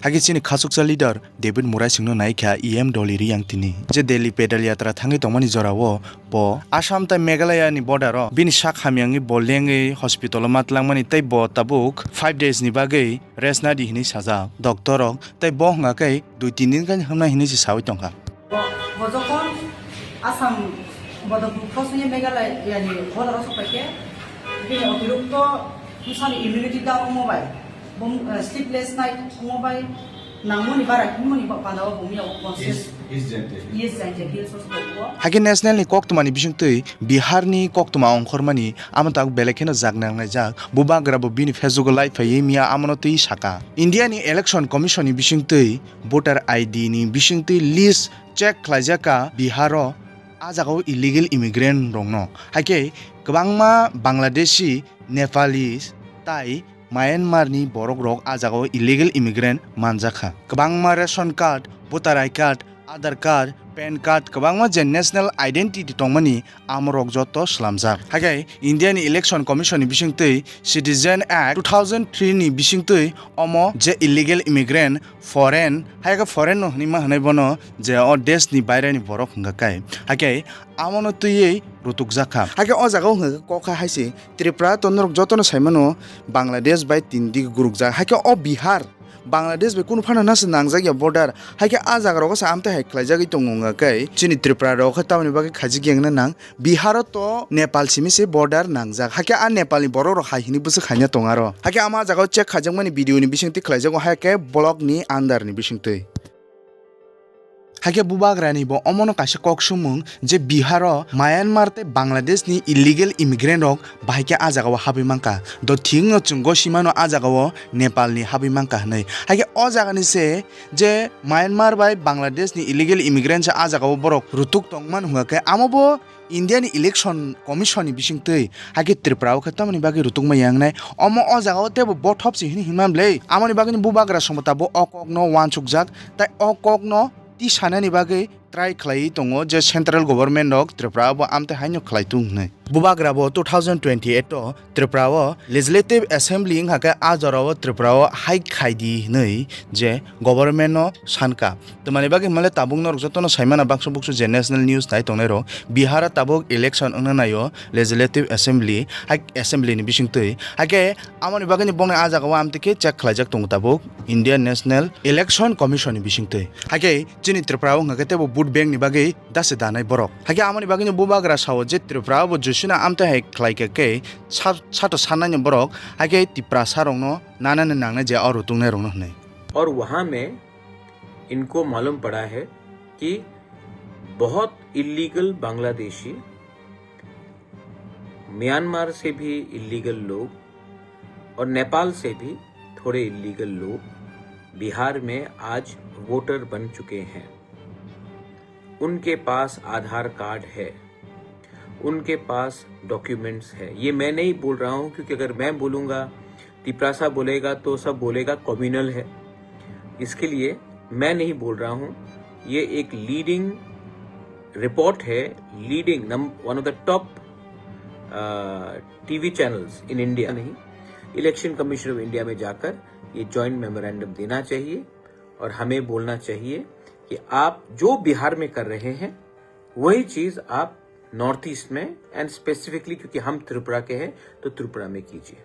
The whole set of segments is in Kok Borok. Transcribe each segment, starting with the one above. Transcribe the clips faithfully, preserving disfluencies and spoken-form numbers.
Agi chini khasuksa leader David Murai singno naikha E M Dolly Riyang tini. Je Delhi pedal yatra thangwi tongmani jorao bo Assam tai Meghalaya ni border o bini sak hamyangwi bo lengwi hospital o ma tlangmani tei bo tabuk five days ni bagwi rest nadi hinwi sajak doctor rok tei bo hwnga khe dui tin din khe hwnna hinwi se sawi tongkha. Bo, bo jokhon Assam bodol cross ni Meghalaya ni border o sokphaikhe, bini otirokto bwsani immunity down wngma bai, bo, eh, sleepless night wngma bai, nangmani bara himoni ba-, bana o bumya o conscious. East, East Jaintia Hills. East Jaintia Hills o sokphaikhe. Hakhe national ni koktwma ni bisingtwi Bihar ni koktwma ongkhormani amo tak belai kheno jak nangnai jak. Bubagra bo bini Facebook o live phaiwi miya amono twi saka. India ni Election Commission ni bisingtwi voter I D ni bisingtwi list check khlaijak kha Bihar o, a jagao illegal immigrant rokno. Hakhe kwbangma Bangladeshi, Nepalese tai Myanmar ni borok rok a jagao illegal immigrant manjak kha. Kwbangma ration card, voter I card, Aadhaar card, pan card, kwbangma je national identity tongmani amorok joto slamjak. Hakhe India ni Election Commission ni bisingtwi Citizen Act two thousand three ni bisingtwi omo je illegal immigrant foreign, hai khe foreign no hwnwi ma hwnwi bono je o desh ni baire ni borok hwnga kai. Hakhe amono twiwi rutukjak kha. Hakhe o jaga o hwnga khe kok hai hai se Tripura to norok jotono sai mano Bangladesh bai tin dik gurukjak. Hakhe o Bihar, Bangladesh bai kunu phano nasa nangjak ya border. Hakhe a jaga rogo sa amtwi hai khlaijagwi tongo hwnga khe chini Tripura rok khe tamoni bagwi khaijak ya wngna nang. Bihar o to Nepal simi se border nangjak. Hakhe a Nepal ni borok rok hai hwnwi bwswk khaina tong aro. Hakhe ama jaga o check khaijakmani video ni bisingtwi khlaijago, hakhe block ni under ni bisingtwi. Hakhe bubagra ni bo omono kaisa kok sumung je Bihar o Myanmar tei Bangladesh ni illegal immigrant rok bahai khe a jaga o habwi mankha. Do thik no chwng gosimano a jaga o Nepal ni habwi mankha hwnwi. Hakhe o jaga ni se je Myanmar bai Bangladesh ni illegal immigrant se a jaga o borok rutuk tongmani hwnga khe amo bo India ni Election Commission ni bisingtwi hakhe Tripura o khe tamoni bagwi rutukma yangnai. Omo o jaga o teibo bothop se hini hinma bwlwi. Amoni bagwi ni bubagra songbo tabuk o kok no uansukjak, tai o kok no tisanani bagwi try khlaiwi tongo je central government rok Tripura o bo amtwi haino khlai tung hwnwi. Bubagra bo two thousand twenty-eight o Tripura o Legislative Assembly wngkha khe a jora o Tripura o hai khai di hwnwi je government no sankha. Tamoni bagwi hwnmale tabuk norok jotono saimana baksa buksu je national news nai tongnai rok, Bihar o tabuk election wngna naio Legislative Assembly, hai assembly ni bisingtwi. Hakhe amoni bagwi ni bongni a jaga o amtwi khe check khlaijak tongo tabuk Indian National Election Commission ni bisingtwi. Hakhe chini Tripura o hwnga khe teibo vote bank ni bagwi dase danai borok. Hakhe amoni bagwi ni bubagra sao je Tripura o bo jusina amtwi hai khlai kha khe sa-, sato sanai ni borok, hakhe Tiprasa rokno nanani nangnai je o rutuknai rokno hwnwi. और वहाँ में इनको मालूम पड़ा है कि बहुत इलीगल बांग्लादेशी, म्यांमार से भी इलीगल लोग और नेपाल से भी थोड़े इलीगल लोग बिहार में आज वोटर बन चुके हैं। उनके पास आधार कार्ड है, उनके पास डॉक्यूमेंट्स है। ये मैं नहीं बोल रहा हूँ, क्योंकि अगर मैं बोलूँगा, तिपरासा बोलेगा, तो सब बोलेगा कम्युनल है। इसके लिए मैं नहीं बोल रहा हूँ, ये एक लीडिंग रिपोर्ट है, लीडिंग नम-, one of the top, uh, TV channels in India नहीं, इलेक्शन कमीशन ऑफ इंडिया में जाकर ये जॉइंट मेमोरेंडम देना चाहिए और हमें बोलना चाहिए कि आप जो बिहार में कर रहे हैं, वही चीज आप नॉर्थ ईस्ट में, एंड स्पेसिफिकली क्योंकि हम त्रिपुरा के हैं, तो त्रिपुरा में कीजिए।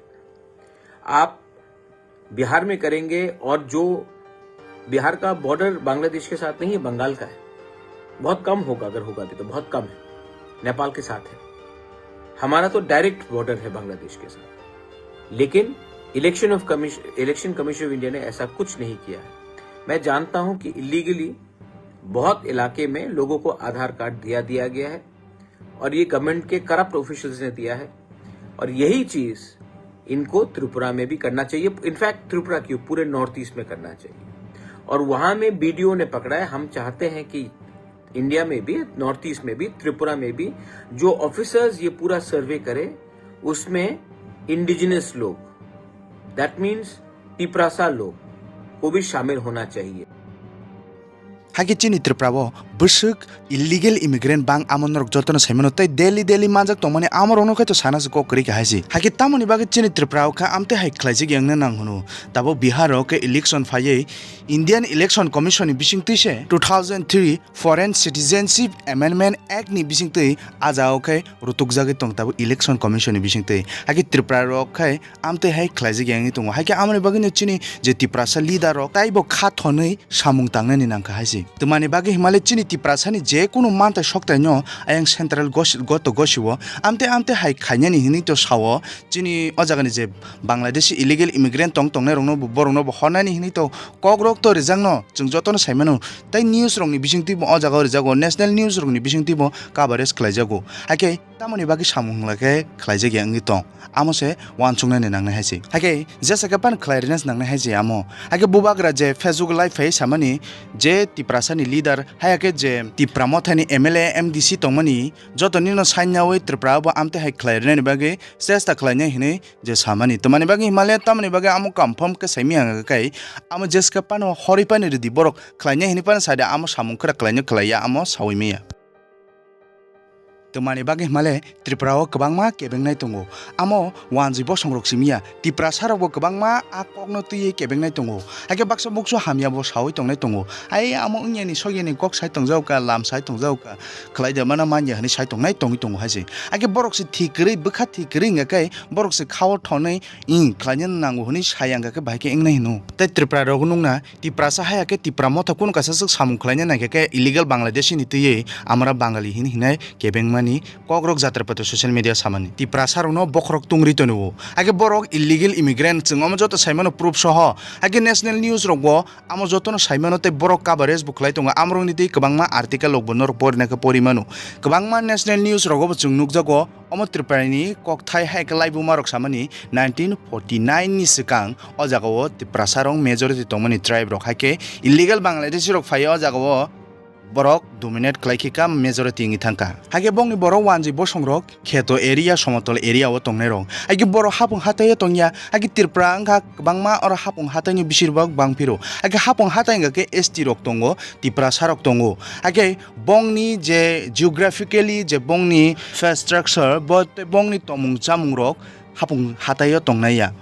आप बिहार में करेंगे, और जो बिहार का बॉर्डर बांग्लादेश के साथ नहीं है, बंगाल का है, बहुत कम होगा, अगर होगा भी तो बहुत कम है, नेपाल के साथ है। हमारा तो डायरेक्ट बॉर्डर है बांग्लादेश के साथ, लेकिन इलेक्शन ऑफ कमीश-, इलेक्शन कमीशन ऑफ इंडिया ने ऐसा कुछ नहीं किया है। मैं जानता हूं कि इलीगली बहुत इलाके में लोगों को आधार कार्ड दिया, दिया गया है, और ये गवर्नमेंट के करप्ट ऑफिशियल्स ने दिया है, और यही चीज इनको त्रिपुरा में भी करना चाहिए। इनफैक्ट त्रिपुरा क्यों, पूरे नॉर्थ ईस्ट में करना चाहिए। और वहां में बीडीओ ने पकड़ा है। हम चाहते हैं कि इंडिया में भी, नॉर्थ ईस्ट में भी, त्रिपुरा में भी जो ऑफिसर्स ये पूरा सर्वे करे, उसमें इंडिजिनस लोग, दैट मीन्स तिपरासा लोग को भी शामिल होना चाहिए। Hakhe chini Tripura o bwswk illegal immigrant bang amo norok jotono saimano tei daily daily manjak tongmani amo rokno khe to sana se kok kwrwi kha hai se. Hakhe tamoni bagwi chini Tripura o kha amtwi hai khlaijak ya wngna nang hwno. Tabuk Bihar o khe election phaiwi Indian Election Commission ni bisingtwi se two thousand three Foreign Citizenship Amendment Act ni bisingtwi ah jaga o khe rutukjagwi tong tabuk Election Commission ni bisingtwi. Hakhe Tripura rok khe amtwi hai khlaijak ya wngwi tongo. Hakhe amoni bagwino chini je Tiprasa leader rok taibo kha thonwi samung tangnani nangkha hai se. Twmani bagwi himale chini Tiprasani je kunu mantai soktaino ayang central gos-, goto gosio amtwi amtwi hai khainani hinwi to sao. Chini o jagani je Bangladeshi illegal immigrant tong tongnai rokno bo, borokno bo hornani hinwi to kokrok to rijakno chwng jotono saimano. Tei news rokni bisingtwi bo o jaga o rijago, national news rokni bisingtwi bo coverage khlaijago. Hakhe tamoni bagwi samung hwnla khe khlaijak ya wngwi tong. Amo se uansuknani nangnai hai se. Hakhe jesa khe pan khlai rina se nangnai hai se amo. Hakhe bubagra je Facebook live phai samani je Tiprasani leader, hai hakhe je Tipra mothani M L A, M D C tongmani, joto nino sainawi Tripura bo amtwi hai khlai rinani bagwi chesta khlainai hinwi je samani. Twmani bagwi himale tamoni bagwi amo confirm khe saimaya hwnka khe amo jeska pano horwi pani rwdi borok khlainai hinwi pano saida amo samung khera khlainai khlaiya amo sawi maya. Twmani bagwi himale Tripura o kwbangma kebengnai tongo. Amo wanjwi bosong rok simiya Tiprasa rokbo kwbangma a kokno twiwi kebengnai tongo. Hakhe baksa buksu hamya bo sawi tongnai tongo. Ai amo wngyani sokyani kok sai tongjago ka, lam sai tongjago ka, khlai de mano manya hinwi sai tongnai tongwi tongo hai se. Hakhe borok se thik kwrwi, bwkha thik kwrwi wngya khe borok se khao thonwi, ing, khlaina nango hinwi sai ang khe bahai khe wngnai hino. Tei Tripura rok nungna Tiprasa haya khe Tipra motha kunu kaisa swk samung khlaina nai khe illegal Bangladeshi ni twiwi amra Bangali hin hinai kebengmani kokrok Jatrapati social media samani. Tiprasa rokno bokhorok tungri tonio. Hakhe borok illegal immigrant chwng omo joto saimano proof soho. Hakhe national news rokbo amo jotono saimano tei borok coverage bo khlai tongo. Amorokni tei kwbangma article rokbo norok porina khe pori mano. Kwbangma national news rogo bo chwng nukjago. Omo Tripurani kokthai hai khe laibuma rok samani nineteen forty nine ni swkang o jagao Tiprasa rok majority tongmani tribe rok hai khe illegal Bangladeshi rok phai o jagao borok dominate khlai khe ka majority wngwi thangkha. Hai khe bongni borok wanjwi bosong rok kheto area, somotol area o tongnai rok. Hai khe borok hapung hatai o tongya, hai khe Tripura wngkha kwbangma oro hapung hatai ni bisir bak bang phiro. Hai khe hapung hatai wngkha khe S T rok tongo, Tiprasa rok tongo. Hai khe bongni je geographically je bongni infrastructure, bo tei bongni tomung chamung rok hapung hatai o tongnai ya.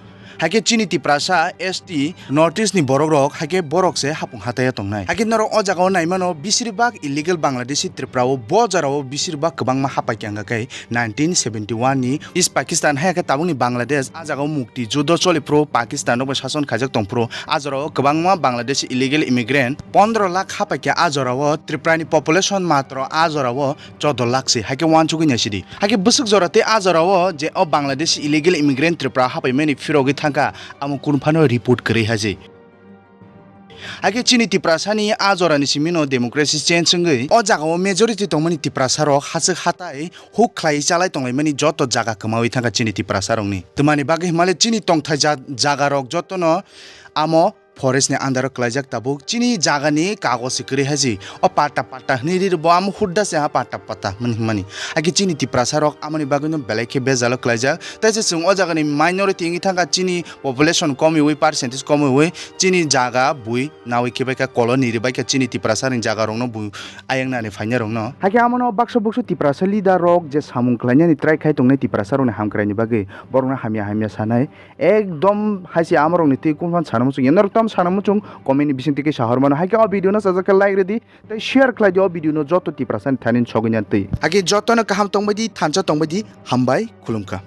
Hai khe chini Tiprasa S T North East ni borok rok hai khe borok se hapung hatai o tongnai. Hai khe norok o jaga o nai mano, bisir bak illegal Bangladeshi Tripura o bo jora o bisir bak kwbangma hapai khe wngkha khe nineteen seventy one ni East Pakistan hai khe tabuk ni Bangladesh, a jaga o mukti judo choli phuru Pakistan rok bai sason khaijak tong phuru a jora o kwbangma Bangladeshi illegal immigrant pondro lakh hapai khe a jora o, Tripura ni population matro a jora o choudo lakh se, hai khe uansugwi naisidi. Hai khe bwswk jora tei a jora o je o Bangladeshi illegal immigrant Tripura hapaimani phirogwi thangkha, amo kunu phano report kwrwi hai se. Hai khe chini Tiprasa ni a jora ni simi no democracy change wngwi o jaga o majority tongmani Tiprasa rok hachwk hatai huk khlai chalai tonglaimani joto jaga kwmawi thangkha chini Tiprasa rokni. Twmani bagwi himale chini tongthai ja-, jaga rok jotono amo forest ni under o kwlaijak tabuk. Chini jaga ni kagoj se kwrwi hai se. O patta patta hinwi ri bo amo hudda se ha patta patta hwnwi hwnmani. Hai khe chini Tiprasa rok amoni bagwi no belai khe bejalo kwlaijak. Tei se chwng o jaga ni minority wngwi thangkha, chini population komiwi, percentage komiwi, chini jaga bui nawi khe bai kha, colony ri bai kha chini Tiprasa ni jaga rok no bui ayang nani phainai rok no. Hai khe amo no baksa buksu Tiprasa leader rok je samung khlainani try khai tongnai Tiprasa rok ni hamkrai ni bagwi, borok no hamya hamya sanai. Ekdom hai se amorokni twi kung phan sana muchung ya. Norok tam sana muchung comment ni bising twi khe sahor mano. Hai khe o video no chajak khe like rwdi tei share khlai di o video no joto Tiprasa ni thani sogwi na twi. Hai khe joto no kaham tongbai di, thansa tongbai di, hambai, khulumkha.